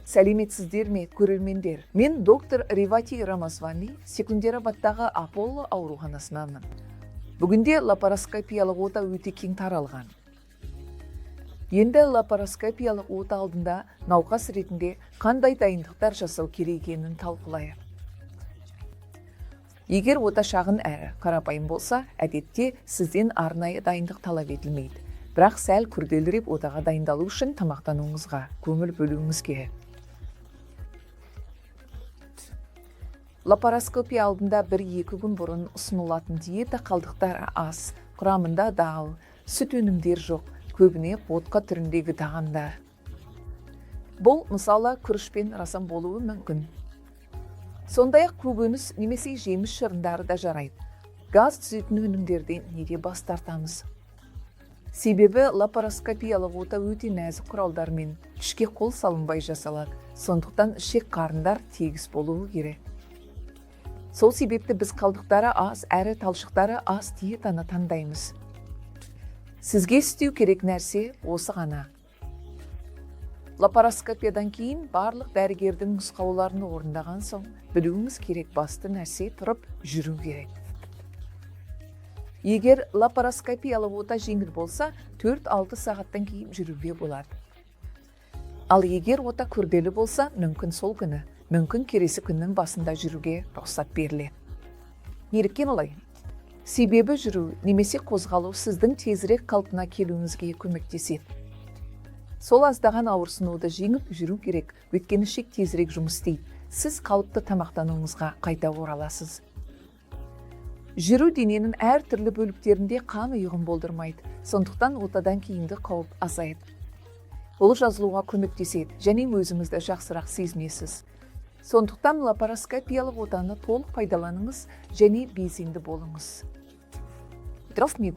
Сәлеметсіздер ме, көрермендер! Мен доктор Ревати Рамасвами, Секундерабадтағы Аполло ауруханасынанмын. Бүгінде лапароскопиялық ота өте кең таралған. Енді лапароскопиялық ота алдында науқас ретінде қандай дайындықтар жасау керек екенін талқылайық. Егер ота шағын әрі қарапайым болса, әдетте сізден арнайы дайындық талап етілмейді. Бірақ сәл күрделірек отаға дайындалу үшін тамақтануыңызға көңіл бөлуіңіз керек. Лапароскопия алдында 1-2 күн бұрын ұсынылатын диета қалдықтары аз, құрамында дал, сүт өнімдер жоқ, көбіне ботқа түріндегі тағамдар. Бұл, мысалы, күріш пен расам болуы мүмкін. Сондай-ақ көкөніс немесе жеміс шырындары да жарайды. Газ түзетін өнімдерден неге бас тартамыз? Себебі лапароскопиялық ота өте нәзік құралдармен, ішке қол салынбай жасалады. Сондықтан ішек қарындар тегіс болуы керек. Сол себепті біз қалдықтары аз әрі талшықтары аз диетаны таңдаймыз. Сізге істеу керек нәрсе осы ғана. Лапароскопиядан кейін барлық дәрігердің нұсқауларын орындаған соң, білуіңіз керек басты нәрсе: тұрып жүру керек. Егер лапароскопиялық ота жеңіл болса, 4-6 сағаттан кейін жүруге болады. Ал егер ота күрделі болса, мүмкін сол күні, мүмкін келесі күннің басында жүруге рұқсат беріледі. Неліктен олай? Себебі жүру немесе қозғалу сіздің тезірек қалпына келуіңізге көмектеседі. Сол аздаған ауырсынуды жеңіп жүру керек, өйткені ішек тезірек жұмыс істейді. Сіз қалыпты тамақтануыңызға қайта ораласыз. Жүру дененің әр түрлі бөліктерінде қан ұйығын болдырмайды. Сондықтан отадан кейінгі қауіп азаяды. Бұл жазылуға көмектеседі және өзіңізді жақсырақ сезінесіз. Сондықтан лапароскопиялық отаны толық пайдаланыңыз және белсенді болыңыз. Рахмет.